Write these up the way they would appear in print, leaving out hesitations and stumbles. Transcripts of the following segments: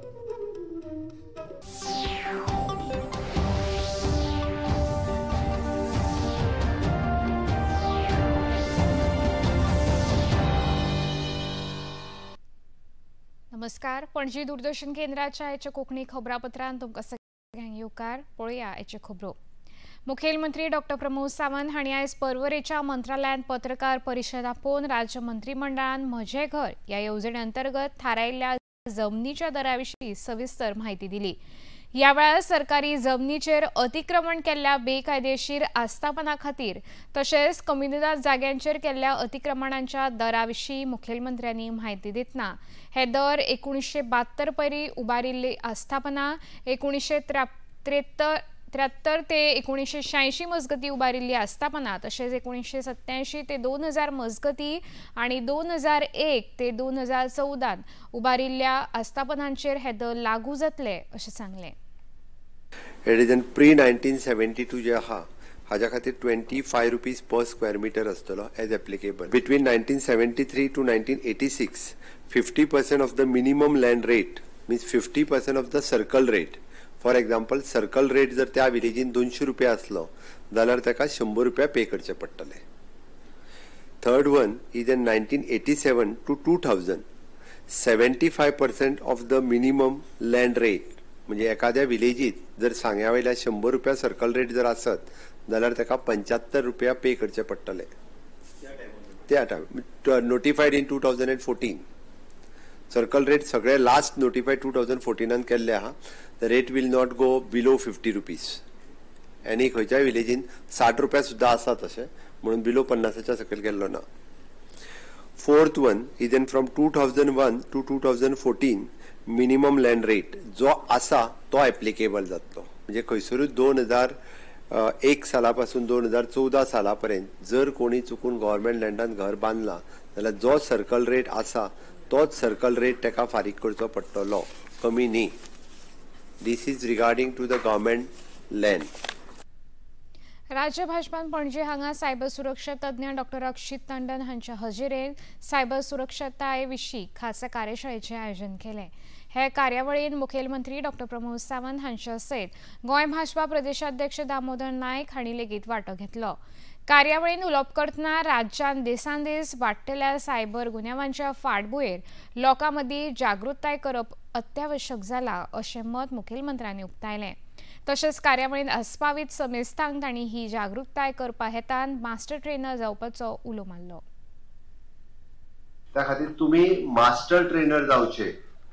नमस्कार, पणजी दूरदर्शन केंद्राच्या आयच्या कोंकणी खबरापत्रांत तुमकां सगळ्यांक येवकार. पळोवया आयच्यो खबरो. मुखेलमंत्री डॉक्टर प्रमोद सावंत हांणी आयज पर्वरेच्या मंत्रालयांत पत्रकार परिशद आपोवन राज्य मंत्रिमंडळान म्हजें घर ह्या येवजणे अंतर्गत थारायिल्ल्या जमनीच्या दरा विशीं सविस्तर म्हायती दिली. ह्या वेळार सरकारी जमनीचेर अतिक्रमण केल्ल्या बेकायदेशीर आस्थापना खातीर तशेंच कम्युनिदाद जाग्यांचेर केल्ल्या अतिक्रमणांच्या दरा विशीं मुखेलमंत्र्यांनी म्हायती दितना हे दर 1972 पयलीं उबारिल्ली आस्थापना, 1973 ते 1986 मजगती उबारिल्ली आस्थापना तशेंच 1987 ते 2000 मजगती आनी 2001 ते 2014 उबारिल्ल्या आस्थापनांचेर हे दर लागू जातले अशें सांगलें. It is in pre 1972 जे आहा हाज्या खातीर 25 रुपीज पर स्क्वेअर मिटर आसतलो as applicable. Between 1973 to 1986 50% of the minimum land rate means 50% of the circle rate. For example, circle rate जर त्या विलेजीन 200 रुपया आसलो जाल्यार ताका 100 रुपया पे करचे पडटले. Third one is in 1987 to 2000 75% of the minimum land rate म्हणजे एखाद्या विलेजीत जर सांग्या वयल्या 100 रुपया सर्कल रेट जर आसत जाल्यार ताका 75 रुपया पे करचे पडटले. त्या time notified in 2014 circle rate सगळे लास्ट नोटिफायड 2014 केल्ले आहा. The rate will not go below 50 rupees. आनी खंयच्याय विलेजीन 60 रुपया सुद्दां आसा तशें म्हणून बिलो 50च्या सकयल गेल्लो ना. Fourth one is in from 2001 to 2014 minimum land rate जो आसा तो एप्लिकेबल जातलो. म्हणजे खंयसरूच 2001 साला पासून 2014 साला पर्यंत जर कोणी चुकून गव्हर्मेंट लँडान घर बांदला जाल्यार जो सर्कल रेट आसा तोच सर्कल रेट ताका फारीक करचो पडटलो, कमी न्ही. This is regarding to the government land. राज्य भाजपान पणजे हांगा सायबर सुरक्षा तज्ञ डॉक्टर अक्षित टंडन हांच्या हजेरेन सायबर सुरक्षताये विशीं खासा कार्यशाळेचें आयोजन केलें. हे कार्यावळीन मुखेलमंत्री डॉक्टर प्रमोद सावंत हांच्या सयत गोंय भाजपा प्रदेशाध्यक्ष दामोदर नायक हांणी लेगीत वांटो घेतलो. कार्यावळीन उलोवप करतना राज्यान दिसान दीस वाडटल्या सायबर गुन्यांवांच्या फाटभुंयेर लोकां मदीं जागृताय करप अत्यावश्यक जाला अशें मत मुखेलमंत्र्यांनी उक्तायलें. तशेंच कार्यावळीन आस्पावीत समेस्तांक तांणी ही जागृताय करपा हेतान मास्टर ट्रेनर जावपाचो उलो मारलो. त्या खातीर तुमी मास्टर ट्रेनर जावचे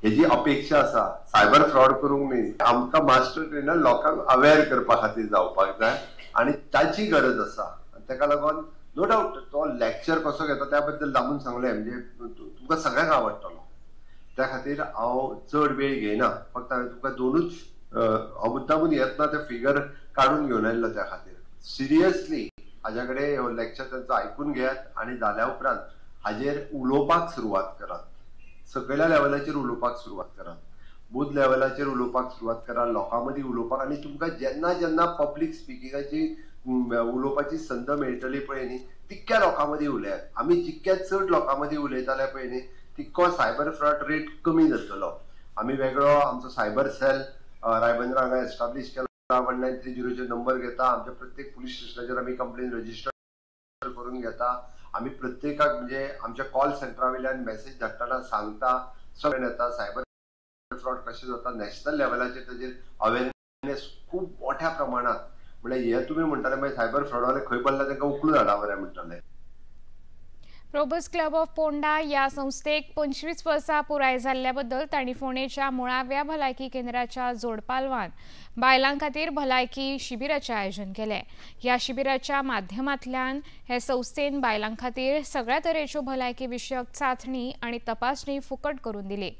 हेजी अपेक्षा आसा. सायबर फ्रॉड करूंक न्ही, आमकां मास्टर ट्रेनर लोकांक अवेर करपा खातीर जावपाक जाय आनी ताची गरज आसा. ताका लागून नो डावट तो लेक्चर कसो घेता त्या बद्दल दामून सांगलें म्हणजे तुमकां सगळ्यांक आवडटलो. त्या खातीर हांव चड वेळ घेयना, फक्त हांवें तुमकां दोनूच हांव मुद्दामून येतना ते फिगर काडून घेवन आयिल्लो. त्या खातीर सिरियसली हाज्या कडेन हो लेक्चर तांचो आयकून घेयात आनी जाल्या उपरांत हाजेर उलोवपाक सुरवात करात. सकयल्या लेवलाचेर उलोवपाक सुरवात करात, बूथ लेवलाचेर उलोवपाक सुरवात करात, लोकां मदीं उलोवपाक. आनी तुमकां जेन्ना जेन्ना पब्लीक स्पिकिंगाची उलोवपाची संद मेळटली पळय न्ही तितक्या लोकां मदीं उलयात. आमी जितक्या चड लोकां मदीं उलयताले पळय न्ही तितको सायबर फ्रॉड रेट कमी जातलो. आमी वेगळो आमचो सायबर सेल रायबंदर हांगा एस्टाब्लीश केला. 1930 नंबर घेता. आमच्या प्रत्येक पुलीस स्टेशनाचेर आमी कंप्लेन रजिस्टर करून घेता. आमी प्रत्येकाक म्हणजे आमच्या कॉल सेंटरा वयल्यान मॅसेज धाडटना सांगता, सगळें येता सायबर फ्रॉड कशें जाता नॅशनल लेवलाचेर ताजेर अवेरनेस खूब मोठ्या प्रमाणात. म्हणल्यार हे तुमी म्हणटाले मागीर सायबर फ्रॉडवाले खंय पडला तांकां उखलून हाडा बरें म्हणटाले. प्रोबस क्लब ऑफ पोंडा ह्या संस्थेक 25 वर्सां पुराय जाल्ल्या बद्दल तांणी फोंडेच्या मुळाव्या भलायकी केंद्राच्या जोडपालवान बायलां खातीर भलायकी शिबिराचें आयोजन केलें. ह्या शिबिराच्या माध्यमांतल्यान हे संस्थेन बायलां खातीर सगळ्या तरेच्यो भलायकी विशयक चांचणी आनी तपासणी फुकट करून दिली.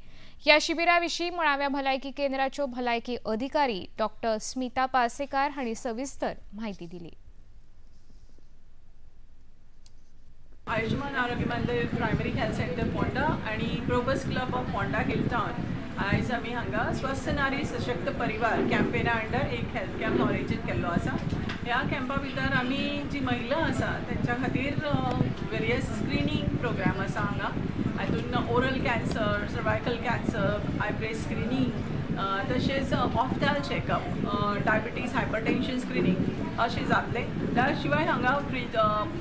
ह्या शिबिरा विशीं मुळाव्या भलायकी केंद्राच्यो भलायकी अधिकारी डॉक्टर स्मिता पासेकार हांणी सविस्तर म्हायती दिली. Ayushman Arogya Mandir primary health centre Ponda आनी Probus club of Ponda hill town आयज आमी हांगा स्वस्थ नारी सशक्त परिवार कॅम्पेना अंडर एक हेल्थ कॅम्प ऑरेंजीन केल्लो आसा. ह्या कॅम्पा भितर आमी जी महिला आसा तेंच्या खातीर वेरियस स्क्रिनींग प्रोग्राम आसा हांगा. हातून oral cancer, cervical cancer, eyebrow screening तशेंच ophthal checkup, diabetes, hypertension screening अशें जातलें. त्या शिवाय हांगा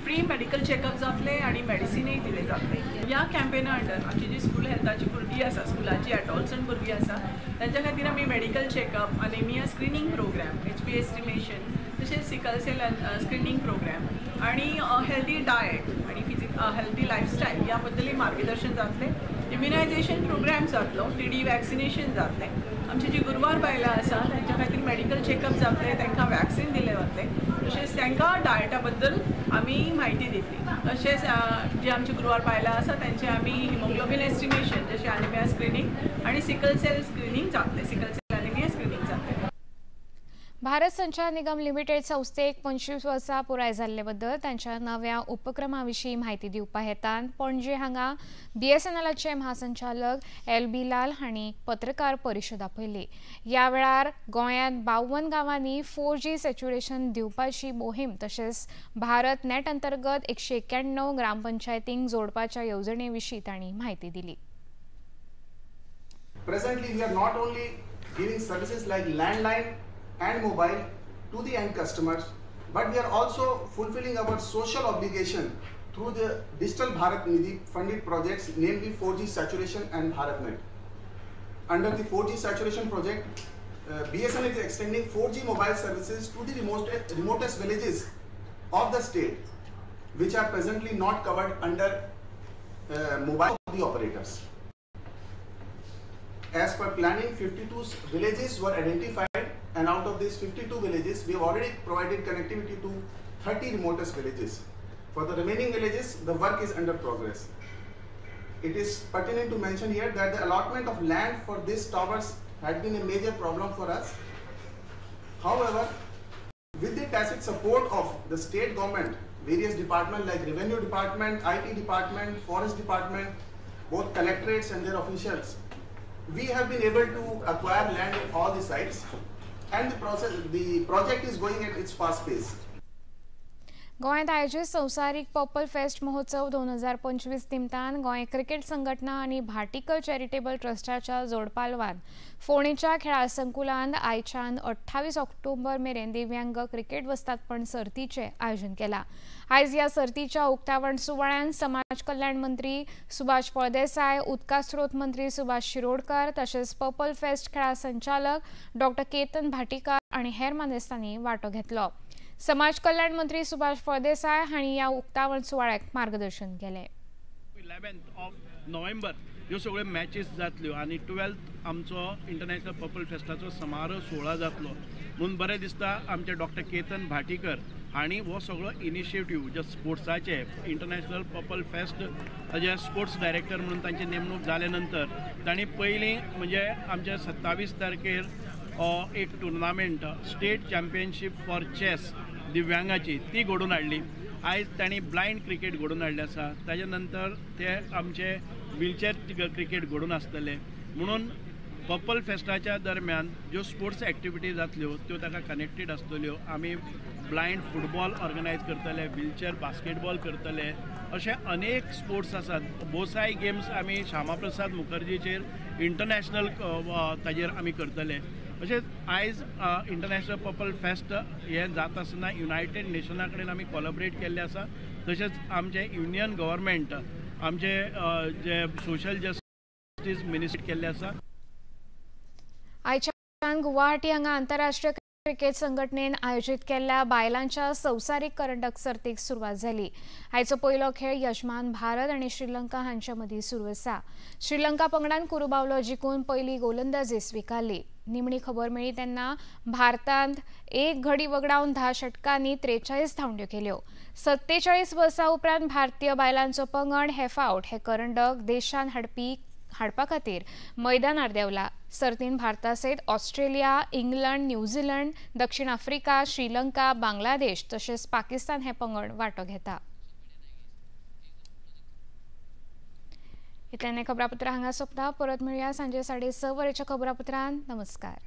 फ्री मेडिकल चॅकअप जातलें आनी मेडिसिनूय दिलें जातलें. ह्या कॅम्पेना अंडर आमची जी स्कूल हेल्थाची भुरगीं आसा, स्कुलाची एडॉल्संट भुरगीं आसा, तांच्या खातीर आमी medical checkup, anaemia screening programme, HB estimation, तशेंच सिकल सेल स्क्रिनींग प्रोग्राम आनी हेल्दी डायट आनी हेल्दी लायफस्टायल ह्या बद्दलय मार्गदर्शन जातलें. इम्युनायझेशन प्रोग्राम जातलो, टीडी वॅक्सिनेशन जातलें. आमची जी गुरवार बायलां आसा तांच्या खातीर मेडिकल चॅकअप जातलें, तांकां वॅक्सिन दिलें वतलें, तशेंच तांकां डायटा बद्दल आमी म्हायती दितली. तशेंच जी आमची गुरवार बायलां आसा तांचे आमी हिमोग्लोबीन एस्टिमेशन, जशें आनिमिया स्क्रिनींग आनी सिकल सेल स्क्रिनींग जातलें, सिकल सेल आनिमिया स्क्रिनींग जातलें. भारत संचार निगम लिमिटेड संस्थेक 25 वर्सां पुराय जाल्ले बद्दल तांच्या नव्या उपक्रमा विशीं म्हायती दिवपा हेतान पणजे हांगा बीएसएनएलाचे महासंचालक एल बी लाल हांणी पत्रकार परिशद आपयली. ह्या वेळार गोंयांत 52 गांवांनी 4G सॅच्युरेशन दिवपाची मोहीम तशेंच भारत नेट अंतर्गत 191 ग्रामपंचायतींक जोडपाच्या येवजणे विशीं तांणी म्हायती दिली. Presently, we are not only giving services like landline and mobile to the end customers, but we are also fulfilling our social obligation through the Digital Bharat Nidhi funded projects, namely 4G saturation and BharatNet. Under the 4G saturation project, BSNL is extending 4G mobile services to the remotest villages of the state, which are presently not covered under mobile of the operators. As per planning, 52 villages were identified, and out of these 52 villages, we have already provided connectivity to 30 remotest villages. For the remaining villages, the work is under progress. It is pertinent to mention here that the allotment of land for these towers had been a major problem for us. However, with the tacit support of the state government, various departments like Revenue Department, IT Department, Forest Department, both collectorates and their officials, we have been able to acquire land in all the sites, and the project is going at its fast pace. गोंयांत आयोजीत संवसारीक purple fest महोत्सव 2025 निमतान Goa cricket संघटना आनी Bhatikar charitable ट्रस्टाच्या जोडपालवान फोंडेच्या खेळा संकुलांत आयच्यान 28 ऑक्टोबर मेरेन दिव्यांग क्रिकेट वस्तादपण सर्तीचें आयोजन केलां. आयज ह्या सर्तीच्या उक्तावण सुवाळ्यांत समाज कल्याण मंत्री सुभाष फळदेसाय, उदका स्रोत मंत्री सुभाष शिरोडकर तशेंच पर्पल फेस्ट खेळा संचालक डॉक्टर केतन भाटीकार आनी हेर मानेस्तांनी वांटो घेतलो. समाज कल्याण मंत्री सुभाष फळदेसाय हांणी ह्या उक्तावण सुवाळ्याक मार्गदर्शन केलें. 11th of November ह्यो सगळ्यो मॅचीस जातल्यो आनी 12th आमचो इंटरनॅशनल पर्पल फेस्टाचो समारोह सुवाळो जातलो. म्हणून बरें दिसता आमचे डॉक्टर केतन भाटीकर हांणी हो सगळो इनिशिएटीव जे स्पोर्ट्साचे इंटरनॅशनल पर्पल फेस्ट जे स्पोर्ट्स डायरेक्टर म्हणून तांची नेमणूक जाले नंतर तांणी पयलीं म्हणजे आमच्या 27 तारखेर एक tournament state championship for chess दिव्यांगाची ती घडोवन हाडली. आयज तांणी ब्लायंड क्रिकेट घडोवन हाडलें आसा. ताजे नंतर ते आमचे व्हिलचेर क्रिकेट घडोवन आसतले. म्हणून पर्पल फेस्टाच्या दरम्यान ज्यो स्पोर्ट्स एक्टिविटी जातल्यो त्यो ताका कनेक्टेड आसतल्यो. आमी ब्लायंड फुटबॉल ऑर्गनायज करतले, व्हिलचेर बास्केटबॉल करतले, अशे अनेक स्पोर्ट्स आसात. बोसाय गेम्स आमी श्यामा प्रसाद मुखर्जीचेर इंटरनॅशनल ताजेर आमी करतले. तशेंच आयज इंटरनॅशनल पर्पल फेस्ट हें जाता आसतना युनायटेड नेशना कडेन आमी कोलॅबरेट केल्लें आसा. तशेंच आमचें युनियन गव्हर्मेंट आमचे जे सोशल जस्टीस मिनिस्ट्री केल्लें आसा. आयच्यान गुवाहाटी हांगा आंतरराष्ट्रीय क्रिकेट संघटनेन आयोजीत केल्ल्या बायलांच्या संवसारीक करंडक सर्तीक सुरवात जाली. आयचो पयलो खेळ यजमान भारत आनी श्रीलंका हांचे मदीं सुरू आसा. श्रीलंका पंगडान कुरुबावलो जिखून पयली गोलंदाजी स्विकारली. निमणी खबर मेळ्ळी तेन्ना भारतांत एक घडी वगडावन 10 षटकांनी 43 धांवड्यो केल्यो. 47 वर्सां उपरांत भारतीय बायलांचो पंगड हे फावट हे करंडक देशांत हाडपा खातीर मैदानार देंवला. सर्तीन भारता सयत ऑस्ट्रेलिया, इंग्लंड, न्यूझीलंड, दक्षिण आफ्रिका, श्रीलंका, बांगलादेश तशेंच पाकिस्तान हे पंगड वांटो घेता. इतल्यान खबरापत्र हांगा सोंपता. परत मेळया सांजे 6:30 वरांच्या खबरापत्रान. नमस्कार.